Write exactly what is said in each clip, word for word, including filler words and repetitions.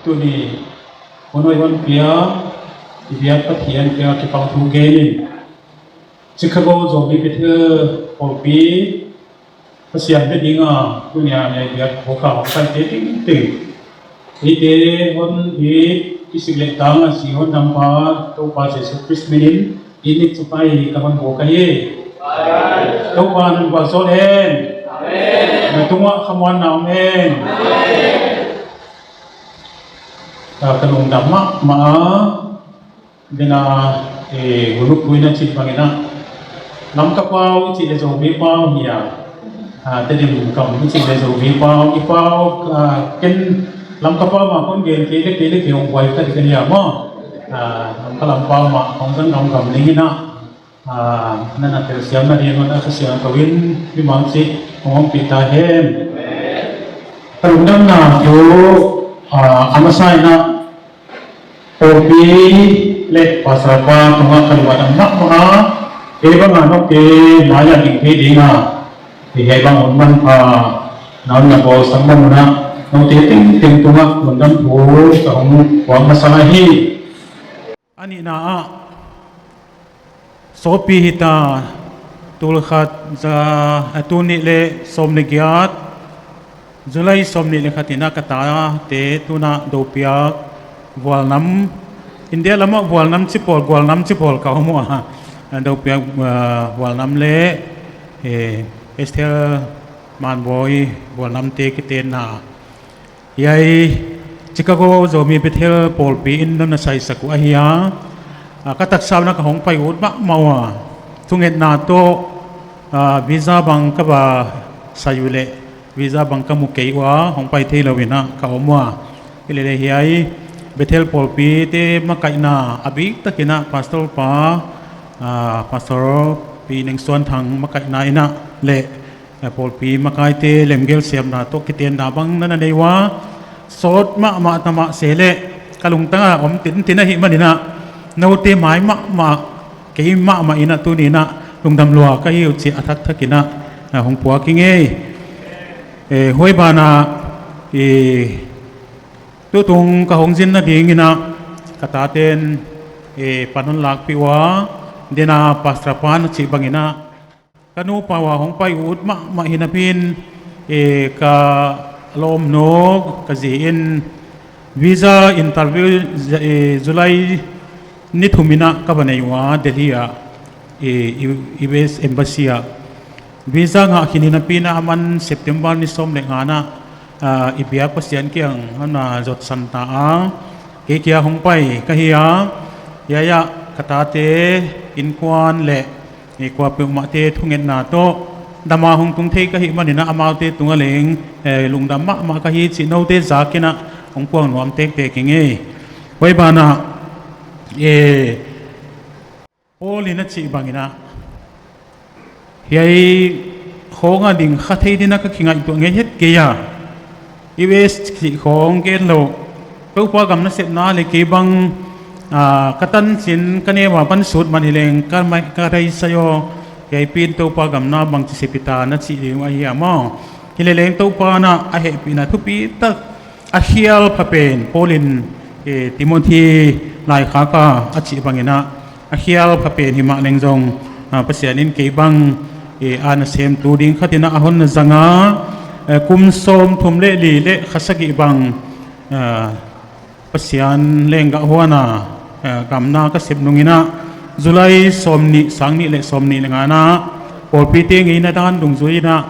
Tuni hun hoih hun pia i biak Pathian kiang kipang thu genin Chicago Zomi Bethel pawlpi Pasian bia dinga tuni a nei biak buka hong paite tingting. Eite hon hi kisik leh tanga si hon nampa Topa Jesu Khrist minin i nik supai ka hon buk ahi. Topa nang gualzawh hen. Na tungah khamuanna om hen. Ka lungdam mahmah a. Dena, eh, guluk tuina cih bangina Lamka pau i cih le Zomi pau hi a. Ah, Tedim kam i cih le Zomi pau i pau, ah, ken Lamka pau mah kon gen kei le kei le kei hong buai ka dik a hi a maw. Ah, Lamka lam pau mah hong zang gam gam ning ina. Ah, na na telsiam na ding hon a Kha Siangtho in mi mang cih hong ompih ta hen. Ka lungdamna thu, ah, a masa ina pawlpi le pastor pa tungah ka lungdam mahmah a, kei banga note mai-ah ding thei dinga, kei hei bang hun manpha na hon na bawlsak bang unah note tengteng tungah lungdam thu ka hong puak masa hi. A nihna ah sawtpi hita, tul khat za, a, tul nih le sawm le giat, July sawm nih le khat ina ka tate tuna dopiak vualnam, India lamah vualnam cipawl, gualnam cipawl ka om uh a, a, dopiak, a, vualnam le, e, Esther Manbawi vualnamte kitenna. Hiai Chicago Zomi Bethel pawlpi in nong na saisak uh ahi a, a, ka taksa unah ka hong pai ut mahmah uh a, thungetna tawh, a, visa bang ka va sai uh leh visa bang ka mu kei uh a, hong pai thei lo inah ka om uh a. Hilele hiai Bethel pawlpite makaihna a biktak inah pastor pa, a, Pastor Pi Neng Suan Thang makaihna inah le, a, pawlpi makaite lemgel siamna tawh kitenna bang na na nei uh a, sawt mahmah ta mah se leh ka lungtanga om tintin ahih maninah note mai mahmah, kei mahmah inah tuni inah lungdam lua ka hi uh cih a thakthak inah, a, hong puak ing ei. E, huai banah, e, tutung ka hong zin nading inah ka taten, e, pan hon lakpih uh a, dena pastor pa na cih bang inah ka nupa uh a hong pai ut mahmah hi napi in, e, ka lawmnu ka zi in visa interview, e, July ni thum inah ka va nei uh a, Delhi ah, e, U-, U S Embassy ah. Visa ngah khin hi napi inah aman September ni sawm le nga inah, a, i biak Pasian kiang hon na zotsan ta a, kei kia hong pai ka hi a, hiai ah ka tate innkuan le, e, kuapeuhmahte thungetna tawh dama hong tung thei ka hih maninah amaute tungah leng, e, lungdam mahmah ka hi cih note zak inah hong puak nuam tektek ing ei. Huai banah, e, Paul in a cih bang inah hiai khawng a ding kha thei ding a ka kingaihtuah ngei het kei a, U S cih khawng gen lo, Topa gam nasepna le kei bang, a, ka tancin ka neu a pan sut man hi leng ka mai, ka rei sai aw, hiai pi in Topa gam na bangci sep hi ta na cih ding uh ahi a maw. Hileleng Topa na a hehpihna thupi tak a khial pha pen Paul in, e, Timothy laikhak a a cih bang inah a khial pha pen himah leng zong, a, Pasian in kei bang, e, a nasemtu ding khat inah a hon na zang a, e, kum sawmthum le li le kha sagih bang, a, Pasian lenggah huan a, a, gam na ka sep nung inah July sawmnih, sang nih le sawmnih le nga inah pawlpite ngeina dan dungzui inah,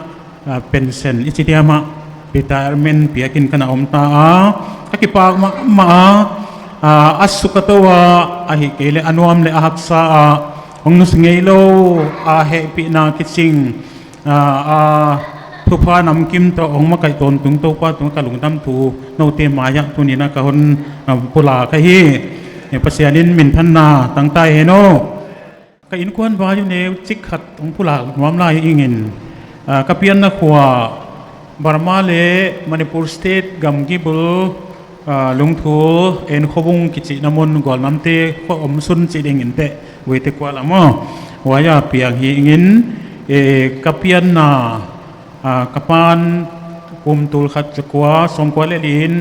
a, pension i ci diam ah, retirement piakin ka na om ta a, ka kipak mahmah a, a, a suk a to a, ahih kei leh a nuam le a haksa a, hong nusia ngei lo, a hehpihna kicing, a, a, thupha namkim tawh hong makaih tawntung Topa tungah ka lungdam thu note mai-ah tuni inah ka hon, a, pulak ahi. E, Pasian in minthanna tangtai hen aw. Ka innkuan vai uh neu cik khat hong pulak nuam lai ingin, a, ka pianna khua Burma le Manipur State gamgi bul, a, Lungthul En Khawbung kicihna mun gualnamte khua omsun cih dingin teh Veitekua lam aw. Huai a piang hi ingin, e, ka pianna, a, ka pan kum tul khat zakua sawmkua le li in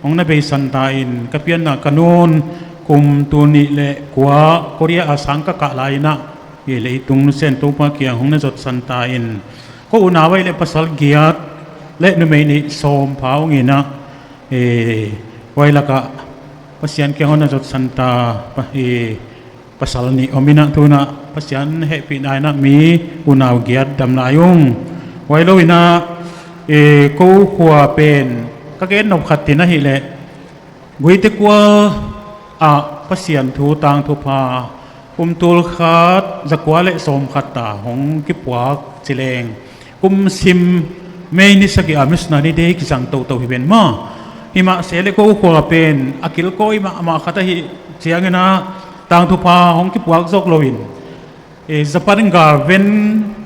hong na beisan ta in, ka pianna ka nu'n kum tul nih le kua Korea a sang ka kah lai-in ah, i leitung nusia-in Topa kiang hong na zotsan ta in, ko unau ahih leh pasal giat le numei nih sawm pha hong hi-in ah, i huai lakah Pasian kiang hong na zotsan ta, pa, i pasal nih om in ah, tu-in ah Pasian hehpihna in ah mi unau giat dam lai ung. Huai lo-in ah, e, ko khua pen ka gen nop khat in ahih leh, Guite kua ah Pasian thu tangthupha kum tul khat zakua le sawm khat ta hong kipuak ci leng, kum sim May ni sagih a Missionary Day kizang toto hi ven maw. Hi mah se leh ko khua pen a kilkawi mahmah khat ahih ciangin ah tangthupha hong kipuak zawk lo-in, e, Japan gal ven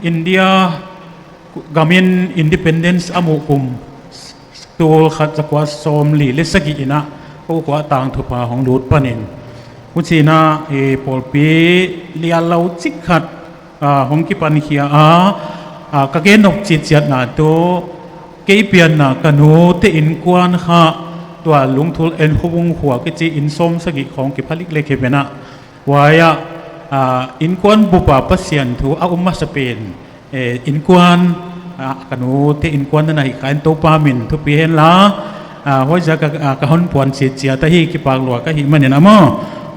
India gam in independence a muh kum tul khat zakua sawmli le sagih in ah ko khua tangthupha hong lut panin, huci-in ah, e, pawlpi lian lo cik khat, a, hong kipankhia a, a, ka gen nop citciatna tu, kei pianna ka nute innkuan kha tua Lungthul Enkhawbung khua kici inn sawm sagih khawng kipha liklek hi ven ah, huai ah, a, innkuan bup a Pasian thu a um masa pen, e, innkuan, a, ka nute innkuan na na hih kha in Topa min thupi hen la, a, huaiziak a, a, ka hon puan citciat ahi, kipak lua ka hih manin ah maw.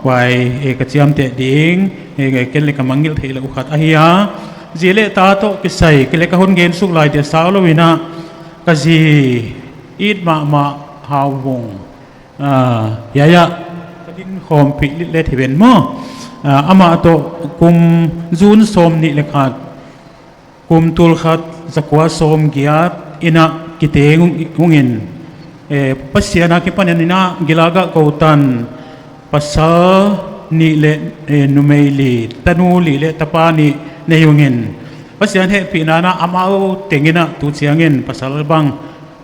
Huai, e, ka ciamteh ding, e, ken le ka mangngilh theih loh khat ahi a, zi le ta tawh kisai, kei le ka hon gen suk lai teh sau lo-in ah, ka zi it mahmah Hau Vung, a, hiai ah ka din khawmpih litlet hi ven maw. A, amah tawh kum June sawmnih le khat, kum tul khat zakua sawmgiat in ah kiteng ung, ungin, e, Pasian a kipanin ah gil a gah ko tan, pasal nih le, e, numei li, tanu li le tapa nih nei ungin, Pasian hehpihna in ah amau teng in ah tu ciangin pasal bang,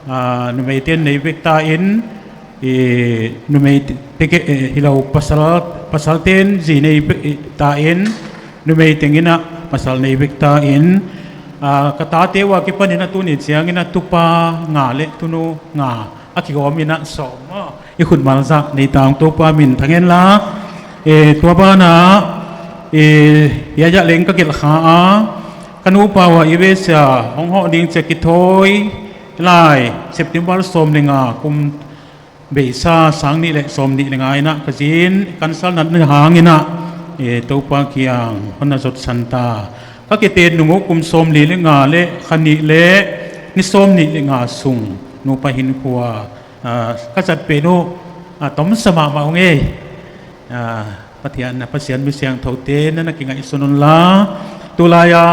a, numeite'n nei vek ta in, i, numei te, te, e, hi lo, pasal, pasalte'n zi nei vek, e, ta in, numei teng in ah pasal nei vek ta in, a, ka tate uh a kipanin ah tuni ciangin ah tupa nga le tunu nga a kigawm in ah sawm maw, i khutmal zah nei ta ung, Topa min thang hen la. E, tua banah, e, hiai ah leng ka gelh kha a, ka nupa uh a U S a hong hawh ding ci a kithawi lai, September sawm le nga, kum beisa sang nih le sawmnih le nga in ah ka zi in cancer natna hangin ah, e, Topa kiang hon na zotsan ta. Ka kiteen nung uh kum sawmli le nga le kha nih le ni sawmnih le nga sung nupa hinkhua, a, ka zat pen uh, a, tomsa mahmah ung ei. A, Pathian, a, Pasian mi siangthote na na kingaihsun un la. Tulai a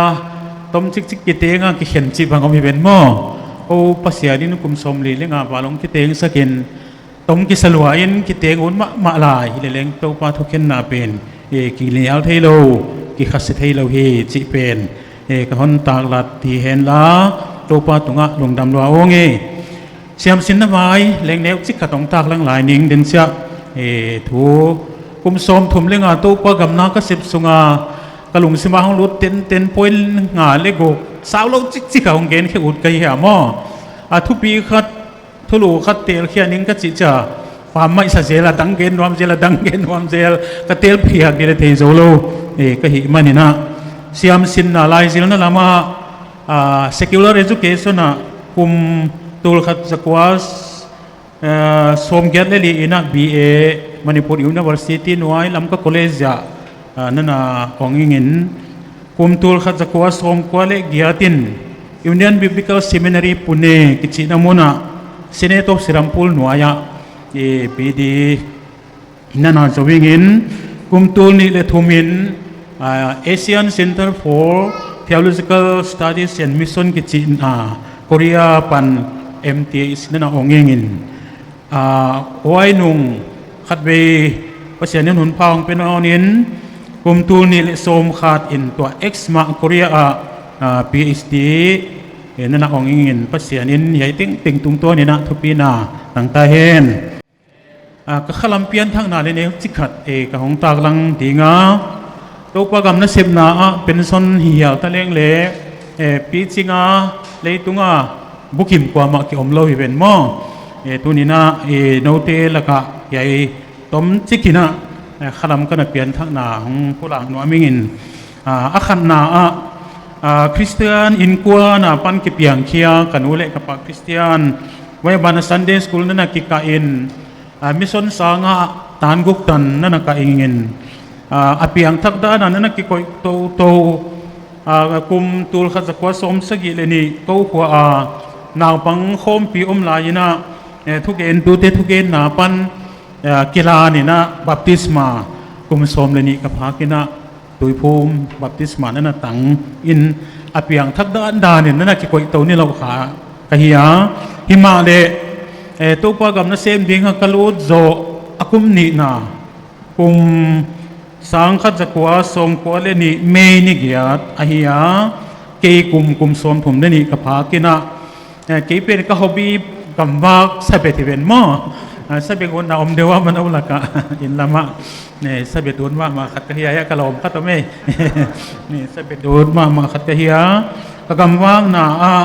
tom cikcik kiteng a kikhen cih bang om hi ven maw. Ko Pasian in kum sawmli le nga val hong kitengsak in, tom kisa lua in kiteng un mahmah lai hi leleng Topa thukhenna pen, e, kinial thei lo, kikhasia thei lo hi cih pen, e, ka hon taklat hi hen la, Topa tungah lungdam lua ung ei. Siamsinna mai leng neu cik khat hong taklang lai ning den ciah, e, thu kum sawmthum le nga Topa gam na ka sep sung a, ka lungsim a hong lut tenten point nga le guk, sau lo cikcik a hong genkhe ut ka hi a maw. A, thupi khat, thulu khat telkhia ning ka cih ciang, pammaih sa zel a, dang gen nuam zel a, dang gen nuam zel, ka telphiak ding le thei zo lo, e, ka hih manin ah, siamsinna laizilna lam ah, a, secular education ah kum tul khat zakua, a, sawmgiat le li in ah B A Manipur University nuai Lamka College ah, a, na na ong ing in, kum tul khat zakua sawmkua le giat in Union Biblical Seminary Pune kicihna mun ah Senate of Serampore nuai ah, e, P D na na zo ing in, kum tul nih le thum in, a, Asian Center for Theological Studies and Mission kicihna Korea pan M T H na na ong ing in, a, huai nung khatvei Pasian in hun pha hong pia nawn in, kum tul nih le sawmkhat in tua Exmouth Korea ah, a, P H D, e, na na ong ing in, Pasian in hiai tengteng tungtawn in ah thupina tang ta hen. A, ka khalam pianthakna le neu cik khat, e, ka hong taklang ding a, Topa gam nasepna ah pension hi hial ta leng le, e, picing a leitung a bukim kuamah kiom lo hi ven maw. Eh, tuninah, eh, note lakah hiai tom cikinah, eh, khalam ka na pianthakna hong pulak nuam ingin, ah, a khatna ah, ah, Khristian innkuan a pan kipiangkhia ka nu le ka pa Khristian, huai banah Sunday school na na kikah in, ah, mission sangah tan guk tan na na kah ingin, ah, a piangthak dana na na kikoih toto, ah, kum tul khat za kua sawm sagih le nih ko khua a naupang khawmpi om lai inah, eh, thugentute thugenna pan, eh, kilan inah baptisma kum sawm le nih ka phak inah tuiphum baptisma na na tang in a piangthak dandan in na na kikoih to ni lo kha ka hi a. Himahleh, eh, Topa gam nasem dingah ka lut zawh a kum nihna, kum sang khat za kua sawm kua le nih May ni giat ahi a, kei kum, kum sawm thum le nih ka phak inah, eh, kei pen ka hobby gamvak sabet hi ven maw. Ah, sabet utna om deuh a man o lakah inn lamah, eh, sabet ut mahmah khat ka hi a, ka lawm khat om ei. Sabet ut mahmah khat ka hi a, ka gamvakna ah,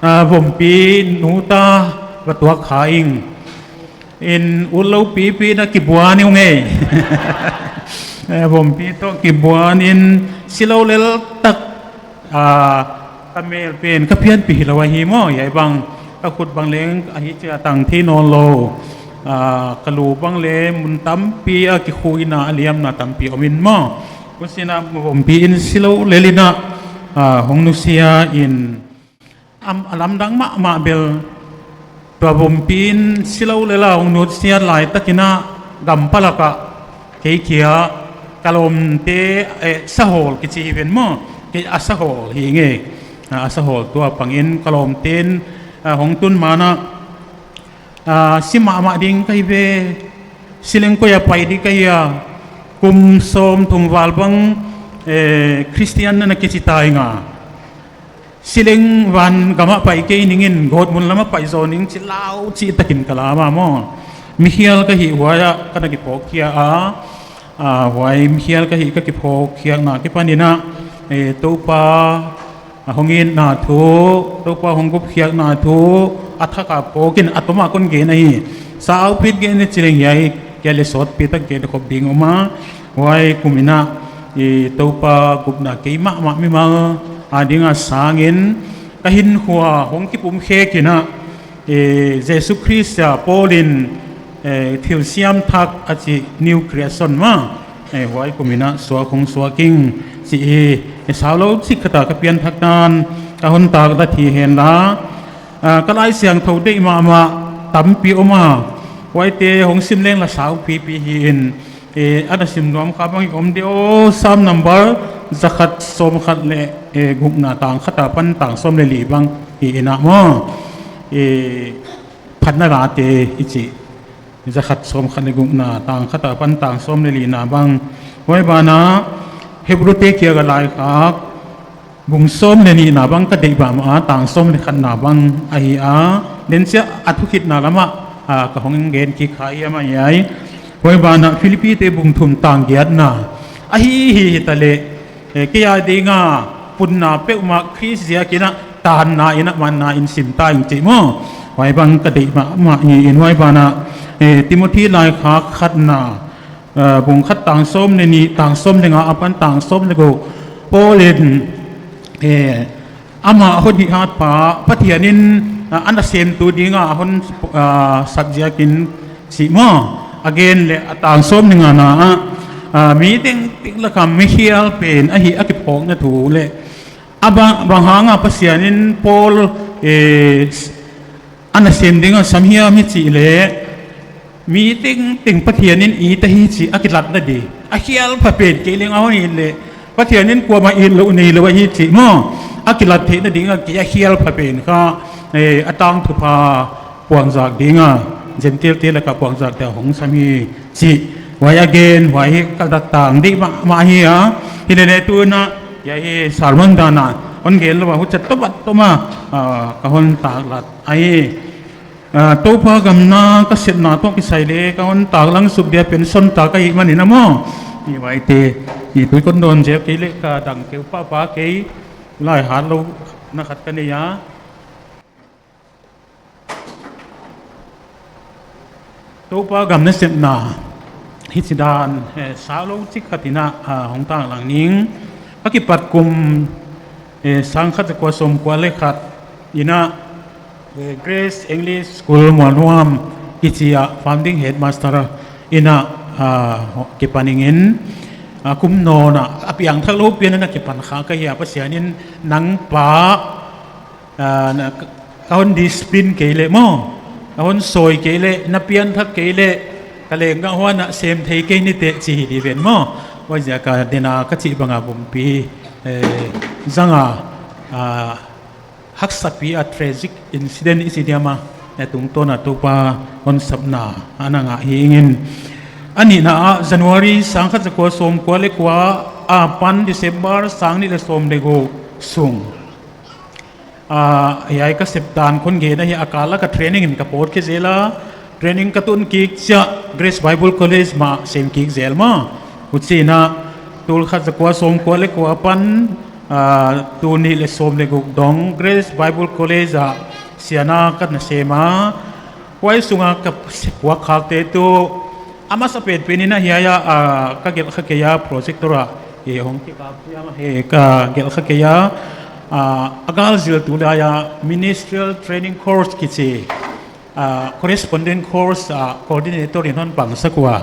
ah, vompi nuta va tuak kha ing. In ut lo pipi na kibuan ing ei. Eh, vompi tawh kibuan in si lo lel tak, ah, ka mel pen ka pianpih hi lo ahi maw, hiai bang ka khut bang leng ahi cia tang thei nawn lo. Ah, ka lu bang le mun tampi a kikhuina a liamna tampi om in maw, husinah vompi in si lo lel inah, ah, hong nusia in, am, a lamdang mahmah bel tua vompi in si lo lel a hong nusiat laitakinah gam palakah kei kia ka lawmte, eh, sahawl kici hi ven maw, kei a sahawl hi ngei. Ah, a sahawl tua pangin ka lawmte in, ah, hong tun manah, ah, si mahmah ding ka hi ve, si leng koi a pai ding ka hi a, kum sawm thum val bang, eh, Khristian na na kici ta ing a, si leng van gamah pai kei ning in, gawtmun lamah pai zaw ning ci lau cihtakin ka lam a maw. Mikhial ka hih huai ah ka na kiphawkkhia a, ah, huai mikhial ka hih ka kiphawkkhiakna kipan inah, eh, Topa a hong itna thu, Topa hong gupkhiakna thu a thak a phawk in a tom a kon gen ahi. Saupit gen ni ci leng hiai kia le sawtpi tak gen khop ding om a, huai kum inah, i, Topa gupna kei mahmah mimal a dingah sang in ka hinkhua hong kipumkhek inah, eh, Jesu Khrist a Paul in, eh, thilsiam thak a cih new creation maw, eh, huai kum inah suak hong suak ing cih hi. Eh, sau lo cik khat a ka pianthak dan ka hon taklat hi henla, ah, ka Lai Siangtho deih mahmah tampi om a, huaite hong sim leng la sau pipi hi in, eh, a na sim nuam kha bang i om deuh, Sam number zakhat sawmkhat le, eh, gukna tang khat a pan tang sawm le li bang hi inah maw. Eh, phatna late i cih zakhat sawmkhat le gukna tang khat a pan tang sawm le lina bang. Huai banah Hebrute kiang a laikhak bung sawm le nihna bang ka deih mahmah a, tang sawm le khatna bang ahi a, denciah a thukhitna lamah, ah, ka hong gen kik kha hiam ahi ai. Huai banah Filipite bung thum tang giatna ahi hi, hi ta leh, eh, kei a dinga punna peuhmah Khrist ziakinah tanna inah manna in sim ta ing cih maw. Huai bang ka deih mahmah hi in huai banah, eh, Timothi laikhak khatna, eh, bung khat tang sawm le nih, tang sawm le nga a pan tang sawm le guk, Paul in, eh, amah hon hihhat pa Pathian in, ah, a nasemtu dinga a hon, ah, sak ziakin cih maw. A gen le a tang sawm le ngana ah, ah, mi tengteng lakah mikhial pen ahi a kiphawkna thu le a bang, bang hanga Pasian in Paul, eh, a nasem dingah sam hiam i cih leh mi tengteng Pathian in it ahi cih a kilatna ding, a khialpha pen kei leng a hon it leh Pathian in kuamah it loh nei lo ahi cih maw, a kilat theihna dingah kei a khialpha pen kha, eh, a tangthupha puangzak dinga Gentile te lakah puangzakte a hong sam hi cih. Huai a gen, huai hi ka dak tang dih mahmah hi a. Hi le le tunah hiai hi sermon dana hon gen lo a, huchiat tomat toma, ah, ka hon taklat ahi. Ah, Topa gamna ka sepna tawh kisai le ka hon taklang suk dia pen son ta ka hih manin a maw. Hi huaite, hi tui kon dawn ziau kei leh ka dang keu pahpah kei, lai hat lo na khat ka nei a. Topa gam nasepna hih ci dan, eh, sau lo cik khat in ah, ah, hong taklang ning. A kipat kum, eh, sangkhat zakua sawmkua le khat in ah, eh, Grace English School Mualnuam kici ah founding headmaster in ah, ah, kipan ning in, ah, kum nawn ah a piangthak lo pian in ah kipan kha ka hi a, Pasian in nang pa, ah, na, a hon discipline kei leh maw, a hon sawi kei leh, na pianthak kei leh, ka leng ngah huan ah sem thei kei ni teh ci hi di ven maw. Huaiziak a den a ka cih bang a bumpi, eh, zang a, ah, haksapi a tragic incident i ci diam a, na tungtawn a Topa hon sapna a na ngah hi ing in. A nihna ah January sangkhat zakua sawmkua le kua a pan December sang nih le sawm le guk sung, ah, hiai ka sep dan khon gen ahi a, kal a ka training in ka pawt khia zel a, training ka tun kik ciang Grace Bible College mah sem kik zel maw. Huci in ah tul khat zakua sawmkua le kua pan, ah, tul nih le sawm le guk dong Grace Bible College ah sian a ka na sem a, huai sung a ka puak khakte tu a masa penpen in ah hiai ah, ah, ka gelh kha kei a, projector ah, eh, hong kikap ciang, eh, ka gelh kha kei a, ah, a gal zil tu lai a Ministerial Training Course kici, ah, correspondent course ah coordinator in hon pangsak ua,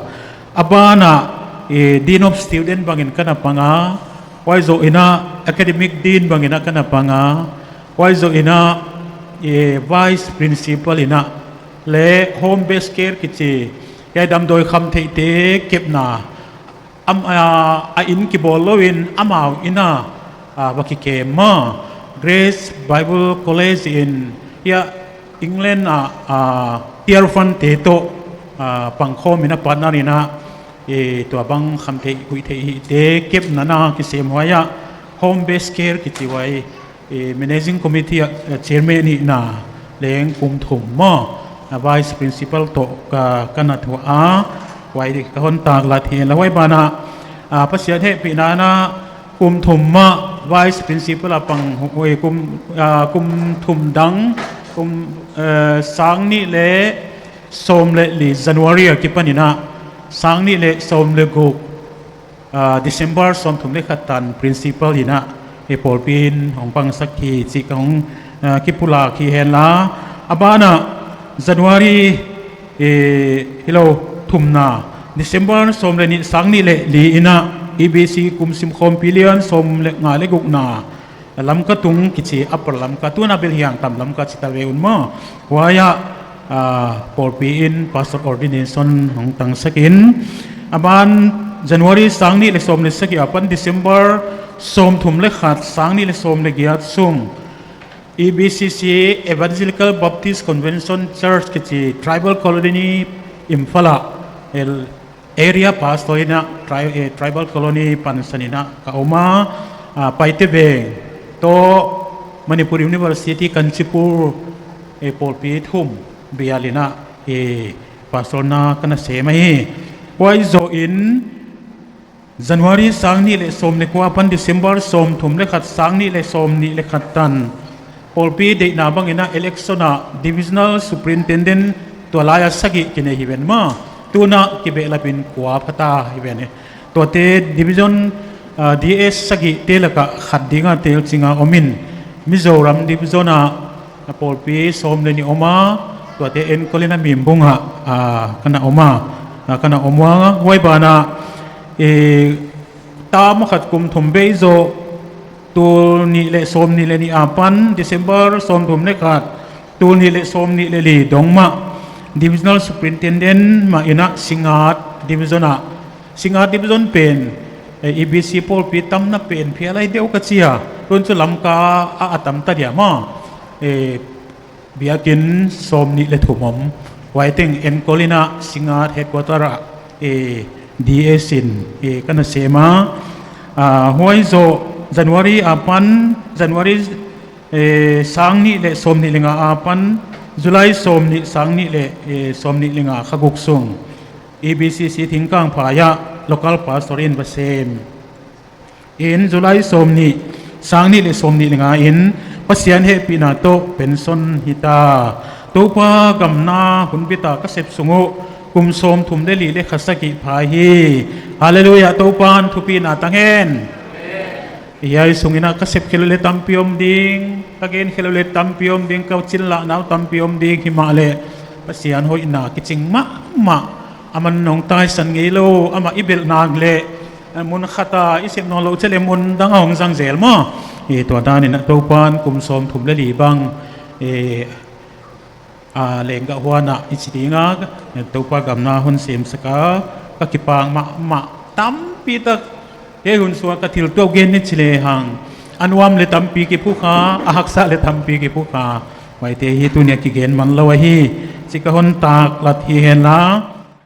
a ban ah, eh, Dean of Student bang in ka na pang a, huai zoh in ah Academic Dean bang in ah ka na pang a, huai zoh in ah, eh, Vice Principal in ah le Home Based Care kici, hiai damdawi khamtheihte kepna, am, a, a inn kibawl lo in amau in ah, a, va kikem maw. Grace Bible College in hiai England ah, a, Tier One te toh, a, pangkhawm in ah partner in ah, eh, tua bang khamtheih huihtheih hihte kepna na kisem huai ah Home Based Care kici huai, eh, Managing Committee ah, eh, Chairman hihna leng kum thum maw, ah, Vice Principal toh ka, ka na thuah a, huai ka hon taklat hi. La huai ban ah, ah, Pasian hehpihna in ah kum thum mah Vice Principal a pang, eh, kum, ah, kum thum dang, kum, eh, sang nih le sawm le li January a kipan in ah sang nih le sawm le guk, ah, December sawmthum le khat tan Principal in ah, eh, pawlpi in hong pangsak hi cih ka hong, ah, kipulak hi hen la. A ban ah January, eh, hi lo, thumna, December sawm le nih sang nih le li in ah E B C kum simkhawmpi lian sawm le nga le gukna, Lamka tung kici, Upper Lamka, tu in ah bel hiang tam Lamka ci ta ve un maw. Huai ah, ah, pawlpi in pastor ordination hong tangsak in, a ban January sang nih le sawm le sagih a pan December sawmthum le khat sang nih le sawm le giat sung E B C C, Evangelical Baptist Convention Church kici Tribal Colony Imphal ah, el, area pastor in ah, tri-, eh, Tribal Colony pansan in ah ka om a, ah, Paite Veng toh Manipur University Kanchipur, eh, pawlpi thum bial in ah, eh, pastor na ka na sem ahi. Huai zoh in January sang nih le sawm le kua pan December sawmthum le khat sang nih le sawm nih le khat tan pawlpi deihna bang in ah election ah Divisional Superintendent tua lai a sagih kinei hi ven maw. Tu in ah kibehlap in kua pha ta hi ven hi. Tuate Division, ah, D S sagihte lak ah khat ding a telcing a om in, Mizoram Division ah a pawlpi sawm le nih om a, tuate enkol in ah Mimbung ah, ah, ka na om a, ah, ka na om ua, huai ban ah, eh, tam khat kum thum bei zoh, tul nih le sawm nih le nih a pan December sawmthum le khat, tul nih le sawm nih le li dong mah Divisional Superintendent mah in ah Singngat Division ah, Singngat Division pen, eh, E B C pawlpi tamna pen phial lai deuh ka ci a, tun cu Lamka ah a tam ta diam a, eh, biakinn sawm nih le thum om. Huai teng enkol in ah Singngat headquarter ah, eh, D S in, eh, ka na sem a. Ah, huai zoh January a pan, January, eh, sang nih le sawm nih le nga a pan July sawm nih sang nih le, eh, sawm nih le nga kha guk sung E B C C Thingkangphai ah local pastor in va sem. In July sawm nih, sang nih le sawm nih le nga in Pasian hehpihna tawh pension hi ta. Topa gam na hun bit a ka sep sung uh Kum sawmthum le li le kha sagih pha hi. Halleluiah, Topan thupina tang hen. Hiai sungin ah ka sep khel uh leh tampi om ding, ka gen khel uh leh tampi om ding, ka cin lahna uh tampi om ding, himahleh Pasian hoihna kicing mahmah. Aman hong taisan ngei lo, amah i belh nak leh mun khat a i sep nawn loh ciang leh mun dang a hong zang zel maw. Tua danin ah Topan kum sawmthum le li bang a lenggah huan ah i ci ding a, Topa gam na hon semsak a, ka kipak mahmah. Tampi tak hiai hun sungah ka thil tuak gen ni ci lehang, a nuam leh tampi kiphukha, a haksa leh tampi kiphukha. Huaite hi tuni a kigen man lo ahi ci ka hon taklat hi henla.